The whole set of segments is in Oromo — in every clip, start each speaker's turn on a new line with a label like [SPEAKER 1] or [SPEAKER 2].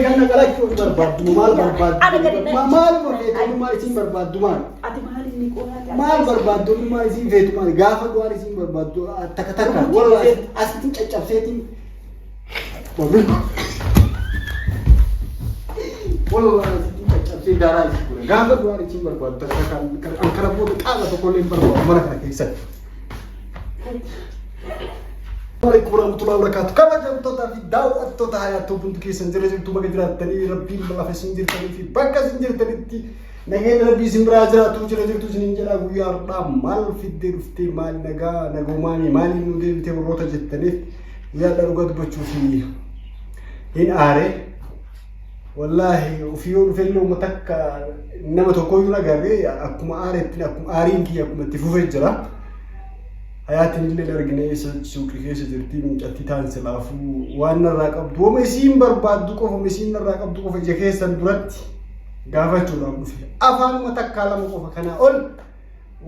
[SPEAKER 1] Kan na qalachuu barbaaddu maal barbaaddu?
[SPEAKER 2] Ana gadi na-
[SPEAKER 1] Maaluma feetu maal isin barbaaddu maal?
[SPEAKER 2] Ati maal inni qoraate?
[SPEAKER 1] Maal barbaaddu maal isin feetu maal? Gaafa waan isin barbaaddu takka takka warra asitti caccabseetiin. Wallah asitti caccabsee daaraa isin godha. Gaafa waan isin barbaaddu takka takka kan kana booda qaama tokkollee hin barbaadu mana kana keessatti. Alaikum warahmatullahi wabarakatuh. Kabajamtoota fi daawwattoota hayaattuu hundi keessan jira jirtu baga jiraattanii rabbiin lafa isin jirtanii fi bakka isin jirtanitti nageenya rabbii isin biraa jiraatu jira jirtu isiniin jedha guyyaa har'aa maal fiddee dhuftee maal nagaa nagumaanii maaliin nu deebitee warroota jettaniif guyyaa har'aa dhugaa dubbachuu fi hin aare. Wallaahi ofii yoo dhufe illee uummata akka nama tokkoyyuu agarree akkuma aaretti akkuma aariin kiyya akkuma itti fufee jira. Hayaatiin illee hin argine eessa suuqii keessa jirti mucattii taan silaafuu waan narraa qabdu wama isiin barbaaddu qofa wama isiin narraa qabdu qofa ija keessan duratti gaafachuudhaaf dhufe. Afaanuma takkaa lama qofa kanaa ol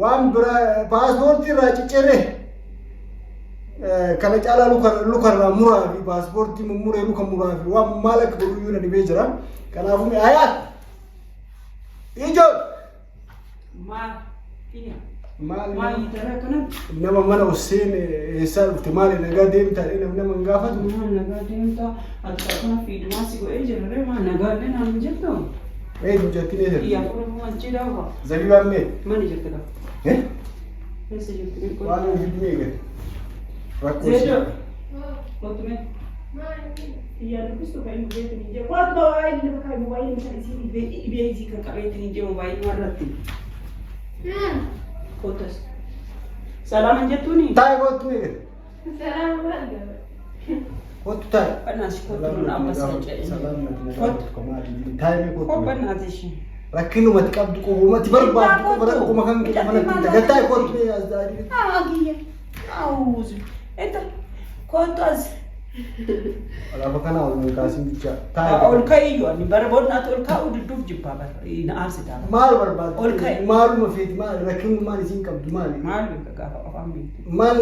[SPEAKER 1] waan biraa paaspoortii irraa ciccirre kana caalaa lukarraa muraa fi paaspoortii mummuree luka muraa fi waan maal akka godhu iyyuu na dhibee jira. Kanaafuu mee hayaat ijoon
[SPEAKER 2] Maal? Kiyya.
[SPEAKER 1] maal
[SPEAKER 2] Maal hiitara kana?
[SPEAKER 1] Nama mana ol seene eessaa dhufte maali nagaa deemtaa jedhee namni nama hin gaafatu.
[SPEAKER 2] Maal nagaa deemtaa? Ati akkana fiidumaa si godhee jira ree maal nagaa illee naan hin jettu?
[SPEAKER 1] Ee mucattiin eessa
[SPEAKER 2] Kiyya
[SPEAKER 1] jirti?
[SPEAKER 2] fuula masjiida ofa.
[SPEAKER 1] Zabibaan mee?
[SPEAKER 2] Mana jirti qaba.
[SPEAKER 1] Eh?
[SPEAKER 2] Eessa jirti mee?
[SPEAKER 1] Waan hin fidne eegale. Rakkoo ishee.
[SPEAKER 2] Zeedoo. Kottu mee. Kiyyaa dubbistu kan inni beeku hin jiru. Kottu mobaayilii lafa kaa'e mobaayilii kan isii dhibee isii kan qabeetti hin jiru mobaayilii irratti. Kottas. Salaam hin jettuuni?
[SPEAKER 1] Taa'e kottu eegale.
[SPEAKER 3] Salaam maal gaba?
[SPEAKER 1] Kottu taa'e.
[SPEAKER 2] Bannaas kottu nun ammas hin jedhin.
[SPEAKER 1] Salaam nati na
[SPEAKER 2] Kottu.
[SPEAKER 1] gaafatu maali? Taa'e mee
[SPEAKER 2] Koo
[SPEAKER 1] kottu.
[SPEAKER 2] bannaas ishee.
[SPEAKER 1] Rakkinumati qabdu qofumati barbaaddu qofa rakkuma kan kee manatti hin tagattaa kottu mee as daadhii.
[SPEAKER 2] Haa kiyya. Auzu. Etta. Kottu as.
[SPEAKER 1] Lafa kana ol hin kaasin bichaa. Taa'e.
[SPEAKER 2] Ol ka'iyyuu ani bara boonnaatti ol kaa'uu didduuf jibbaa bara na aarsitaa.
[SPEAKER 1] Maal barbaaddu?
[SPEAKER 2] Ol ka'i.
[SPEAKER 1] Maaluma feeti maal rakkinummaan isiin qabdu maali?
[SPEAKER 2] Maal beeka gaafa afaan beektu.
[SPEAKER 1] Maal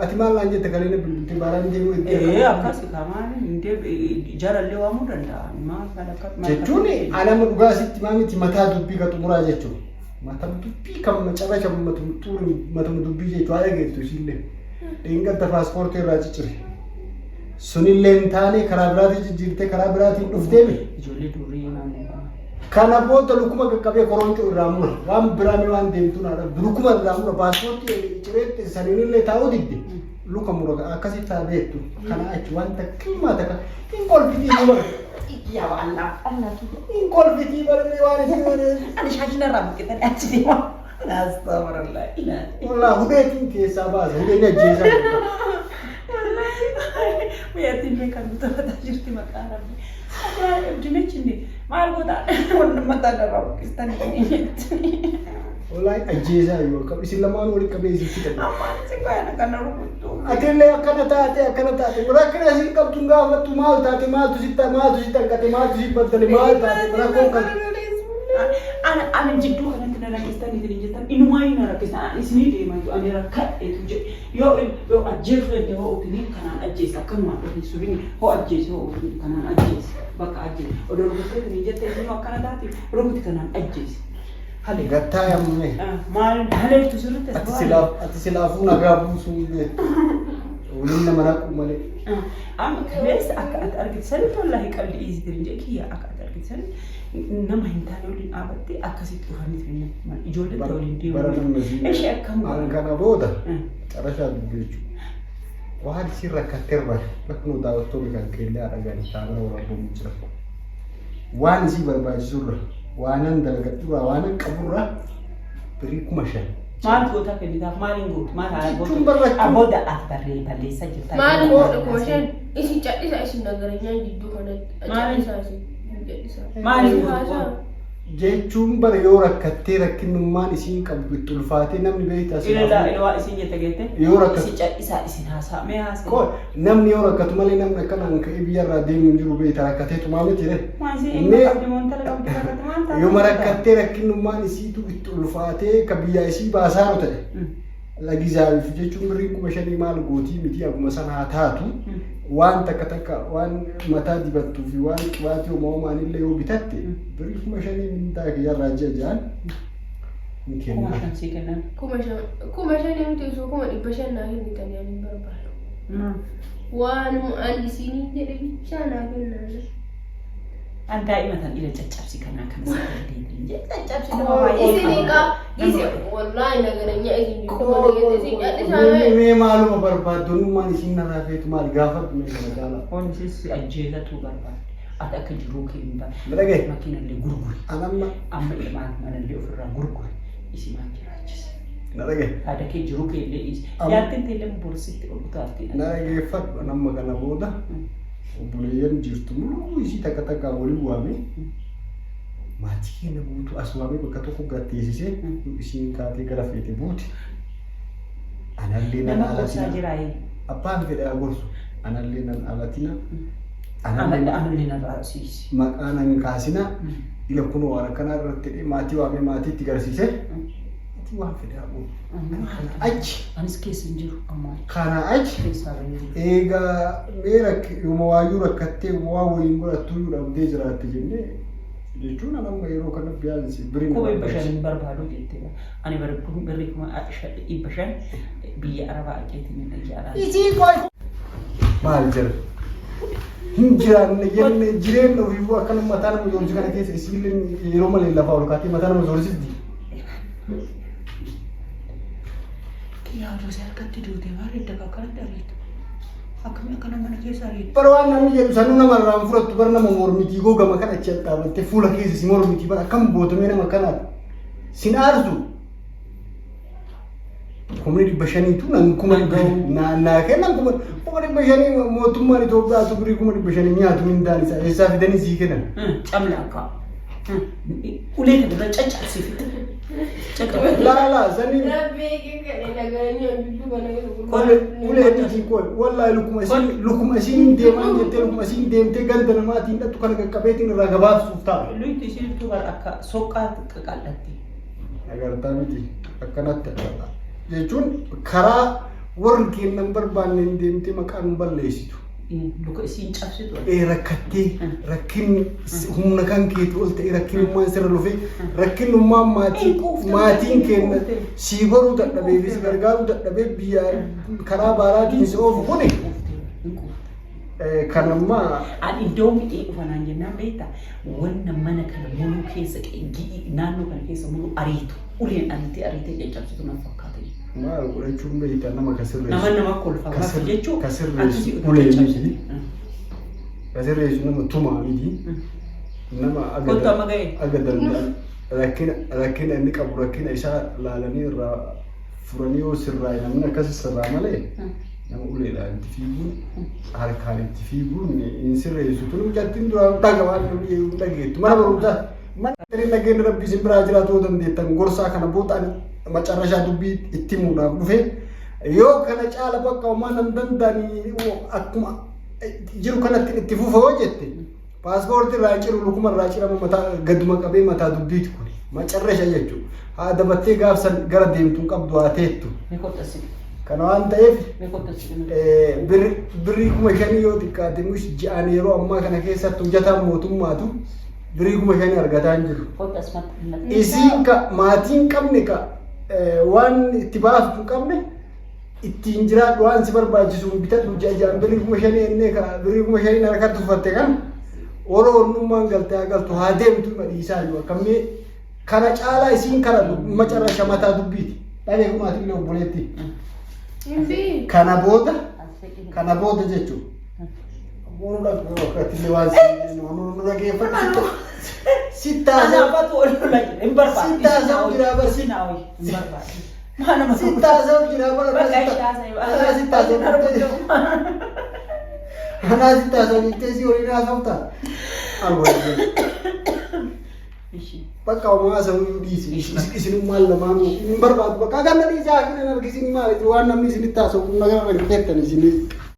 [SPEAKER 1] ati maal naan jette kalee na bilbilte baaraan deemuu
[SPEAKER 2] Ee akkas kaa maal hin jarallee waamuu danda'a. Maal kan akka
[SPEAKER 1] Jechuun anama dhugaa sitti maa miti mataa dubbii ka xumuraa jechuun. Mataa dubbii kan macarracha matuma dubbii jechuun haala geettu isiillee. Dheengadda paaspoortii irraa ciccire. Sunillee hin taane karaa biraatiin jijjiirtee karaa biraatiin dhuftee mi?
[SPEAKER 2] Ijoollee durii naannoo.
[SPEAKER 1] Kana booda lukuma qaqqabee koroncoo irraa mura. Waan biraa mi waan deemtu naa dhabdu. Lukuma irraa mura. Paaspoortii cireetti saniinillee taa'uu didde. Luka mura akkasitti haa beektu. Kana achi wanta qimmaa takka hin kolfitii ni bara.
[SPEAKER 2] Yaa Allah. Allah kiyya.
[SPEAKER 1] Hin kolfitii bara waan isin
[SPEAKER 2] Ani shaashina irraa buqqitanii achi deema. Astagfirullah.
[SPEAKER 1] Wallah hubeetiin keessaa baasa. Hubeen ajjeesaa jirta.
[SPEAKER 2] Mi'aatti illee kan nuti taphataa jirti maqaa rabbi. Ajaa'ib dinichi inni maal goota wanni mataa irraa buqqistanii jetti.
[SPEAKER 1] Wallahi ajjeesaa yoo qabu isin lamaan waliin qabee isin fixa.
[SPEAKER 2] Ammaan si baay'ina kana rukuttu.
[SPEAKER 1] Ati illee akkana taate akkana taate rakkina isin qabdu hin gaafattu maal taate maaltu sitti maaltu sitti hanqate maaltu sitti baddale maal taate rakkoon kan.
[SPEAKER 2] Ana ana jidduu kanatti na rakkistan isin jettan inumaa na rakkistan ani isinii deemaa ani rakkadheetu jedhe yoo yoo ajjeesuu danda'e hoo utiniin kanaan ajjeesa akkanumaan dhufe subini hoo ajjeese hoo utiniin kanaan ajjeese bakka ajjeese odoo rukuttee itiniin jette isinuu akkana taate rukuti kanaan ajjeese. Halee.
[SPEAKER 1] Gattaa yammee.
[SPEAKER 2] Maal haleeltu sirriitti as
[SPEAKER 1] Ati
[SPEAKER 2] ba'a.
[SPEAKER 1] silaaf ati silaafuu nagaa buusuu hin beektu. Waliin nama naqu malee.
[SPEAKER 2] Amma kaleessa akka ati argite sanitti wallaahi qalli iisitiin jee kiyya akka ati argite sanitti nama hin taane waliin dhaabattee akkasitti dhufanii turan ijoollee waliin deemu.
[SPEAKER 1] Bara nama siin.
[SPEAKER 2] Ishee akkam
[SPEAKER 1] An kana booda carrashaa dubbii jechuudha. Waan isin rakkatterra rakkinoo daawwattoonni kan keellee haadha gadi kaamera waraabamu jira. Waan isii barbaachisurra waanan dalagadhurraa waanan qaburraa birrii 5000.
[SPEAKER 2] Maal goota kennitaaf maal hin gootu maal haa gootu
[SPEAKER 1] Jechuun barraachuu.
[SPEAKER 2] Abooda ati barree balleessaa jirta.
[SPEAKER 3] Maal godha 5000? Isin cadhisa isin nagaranyaan jidduu kanatti.
[SPEAKER 2] Maal?
[SPEAKER 3] Cadhisa isin cadhisa.
[SPEAKER 2] Maal
[SPEAKER 3] Isin
[SPEAKER 2] godhu?
[SPEAKER 3] haasaa.
[SPEAKER 1] Jechuun bara yoo rakkattee rakkinnummaan isiin qabdu itti ulfaatee namni beektaa
[SPEAKER 2] Ilaalaa
[SPEAKER 1] silaafuu.
[SPEAKER 2] ilaalaa isin jette geette.
[SPEAKER 1] Yoo rakkatu.
[SPEAKER 2] Isin cadhisaa isin haasaa mee haasaa.
[SPEAKER 1] Qo namni yoo rakkatu malee namni akkanaan ka'ee biyyarraa deemu hin jiru beektaa rakkateetu maa miti ree.
[SPEAKER 2] Maal isin ilma
[SPEAKER 1] Mee
[SPEAKER 2] qabdi moo intala qabdi rakkatu maal taate?
[SPEAKER 1] yooma rakkattee rakkinnummaan isiitu itti ulfaatee ka biyyaa isii baasaaru ta'e. Lagizaawiif jechuun birriin 5000 maal gootii miti akkuma sana haa taatu. Waan takka takka waan mataa dibattuu fi waan qibaatii uumamaan illee yoo bitatte birrii 5,000 mindaa kiyyarraa ji'a ji'aan ni
[SPEAKER 2] Kuma
[SPEAKER 1] kenna.
[SPEAKER 2] shan sii kennan.
[SPEAKER 3] 5,000 5,000 miti osoo 500,000 naa kennitanii ani hin barbaadu. Waanuma ani isinii jedhe bichaa naa kennaa.
[SPEAKER 2] An daa'ima tan ila caccabsi kanaa kana si dandeetiin jedhe caccabsi nama baay'ee
[SPEAKER 3] Isinii
[SPEAKER 2] qaba.
[SPEAKER 3] qaa isin wallaahi nagaranya isin jidduu kana keessa isin callisaa
[SPEAKER 1] Mee mee maaluma barbaaddonummaan isiin narraa feetu maal gaafadhu mee kana caalaa.
[SPEAKER 2] Wanti si ajjeesatu barbaadde. Ati akka jiruu kee hin baane.
[SPEAKER 1] Na dhagaye.
[SPEAKER 2] Makiinallee gurguri.
[SPEAKER 1] An amma
[SPEAKER 2] Amma ilmaan manallee ofirraa gurguri. Isi maal jiraachisa?
[SPEAKER 1] Na dhagaye.
[SPEAKER 2] Haadha kee jiruu kee illee dhiisi.
[SPEAKER 1] Amma-
[SPEAKER 2] Jaartiin tee illee borsitti ol utaalti.
[SPEAKER 1] Na dhageeffadhu an amma kana booda obboleeyyan jirtu muluu isii takka takkaan waliin waamee maatii keenya guutuu as waamee bakka tokko gad teessisee isiin kaatee gara feete buute. Anallee nan
[SPEAKER 2] Nama gorsaa
[SPEAKER 1] alatina.
[SPEAKER 2] jiraayee.
[SPEAKER 1] Abbaan fedhe haa gorsu. Anallee nan alatina. Anallee
[SPEAKER 2] Anallee narraa siisi.
[SPEAKER 1] maqaa nan kaasina. Ila kunoo waan akkanaa irratti jedhee maatii waamee maatii itti garsiisee. Ati waan fedhe haa godhu. Kana achi.
[SPEAKER 2] Anis keessa hin jiru ammaa.
[SPEAKER 1] Kana achi.
[SPEAKER 2] Keessaa bahee jiru.
[SPEAKER 1] Eegaa mee yooma waayyuu rakkattee waa waliin godhattuu iyyuu dhabdee jiraatte jennee jechuun an amma yeroo kana biyaansi biriin
[SPEAKER 2] 500,000 hin barbaadu jettee. Ani birrii 500,000 biyya Arabaa aqeetiin hin ijaaraa.
[SPEAKER 1] Isii qoy. Maal jira? Hin jiraanne jenne jireenya ofiifuu akkana mataa nama zoorsi kana keessa isiillee yeroo malee lafaa ol kaatee mataa nama zoorsifti.
[SPEAKER 2] Kiyyaa oduu si harkatti duute maal edda kakkaratti ariitu. Akkamii akkana mana keessa ariitu.
[SPEAKER 1] Bara waan namni jedhu sanuu nama irraa hin fudhattu bara nama mormitii googama kan achi dhaabattee fuula keessa si mormitii bara akkam bootamee nama kanaati. Sin aarsu. 500,000tu nan kuma naa kennan 500,000 mootummaan Itoophiyaatu birrii 500,000 nyaatu mindaan isaa eessaa fidanii sii kennan.
[SPEAKER 2] Camlaakkaa. Ulee kana irra caccabsiifte. Caccabsiifte.
[SPEAKER 1] Laa laa sanii
[SPEAKER 3] Rabbii kee nagaranya jidduu kana keessa
[SPEAKER 1] ulee ulee miti koo wallaahi lukuma isiin lukuma isiin deemaa jettee lukuma isiin deemtee ganda namaatiin dhattu kana qaqqabeetiin irraa gabaabsuuf ta'a.
[SPEAKER 2] Luytu isiin bar akka soqqaa qaqal'atti.
[SPEAKER 1] Agartaa miti akkanatti jechuun karaa warri kennan barbaanne hin deemtee maqaa nu balleessitu.
[SPEAKER 2] Luka isiin cabsitu.
[SPEAKER 1] Ee rakkattee rakkinni humna kan keetii ol ta'e rakkinummaan sirra lufee rakkinummaan maatii maatiin kenna sii goruu dadhabee fi si gargaaruu dadhabee biyya karaa baaraatiin si oofu kuni kan ammaa
[SPEAKER 2] Ani iddoo mixii dhufanaan jennaan beektaa wanna mana kana muluu keessa naannoo kana keessa muluu ariitu uleen ariitee ariitee caccabsitu na fakkaata.
[SPEAKER 1] Maal godhachuun beektaa nama ka sirreessu.
[SPEAKER 2] Nama nama kolfa gaafa jechuun
[SPEAKER 1] Ka sirreessu ulee miti. Ka sirreessu nama tumaa miti. Nama
[SPEAKER 2] Kottu amma ga'e.
[SPEAKER 1] aga danda'an rakkina rakkina inni qabu rakkina isaa laalanii irraa furanii yoo sirraa'e namni akkas sirraa malee nama uleedhaan itti fiiguun harkaan itti fiiguun hin sirreessu. Tun mucattiin duraan dhaga waan namni hin dhageettu. Mana barumsaa mana nageenya rabbii isin biraa jiraatu yoo dandeettan gorsaa kana booda ani macarrashaa dubbii itti himuudhaaf dhufe yoo kana caala bakka homaa nan danda'anii akkuma jiru kanatti itti fufa yoo jette paaspoortii irraa ciru lukuma irraa cirama mataa gaduma qabee mataa dubbiiti kun macarrasha jechuudha. Haa dabattee gaafsan gara deemtu hin qabdu haa teettu.
[SPEAKER 2] Mee kottu
[SPEAKER 1] Kana waan ta'eef
[SPEAKER 2] Mee kottu
[SPEAKER 1] birrii 5,000 yoo xiqqaate mus ji'aan yeroo ammaa kana keessatti hojjetaan mootummaatu birrii 5,000 argataa hin jiru.
[SPEAKER 2] Kottu asumatti.
[SPEAKER 1] Isiin ka maatiin qabne ka waan itti baaftu hin qabne ittiin jiraadhu waan si barbaachisu bitadhu ji'a ji'aan birrii 5,000 ennee ka birrii 5,000 harkatti uffatte kan warra onnummaan galtee haa galtu haa deemtu madhiisaa jiru akkamii kana caalaa isiin kana macarrasha mataa dubbiiti. Dhagee kumaatii illee obboleetti.
[SPEAKER 3] Hin
[SPEAKER 1] Kana booda kana booda jechuudha. Boonu dhaggeeffatti waan nu dhaggeeffatti sittaasaa
[SPEAKER 2] Anaafatu ol lola jira. Hin barbaadu.
[SPEAKER 1] Sittaasaa jira bara
[SPEAKER 2] Hin barbaadu. Maal nama
[SPEAKER 1] sittaasaa jira bara
[SPEAKER 2] Bakka ishee haasa'e.
[SPEAKER 1] anaa sittaasaa anaa sittaasaa jettee si waliin haasofta. Bakka homaa haasa'uu dhiisi isinummaan lamaanuu hin barbaadu bakka ganna dhiisaa hin argisiin maali waan namni isinitti haasa'u kun nagaa argiteettan isinii.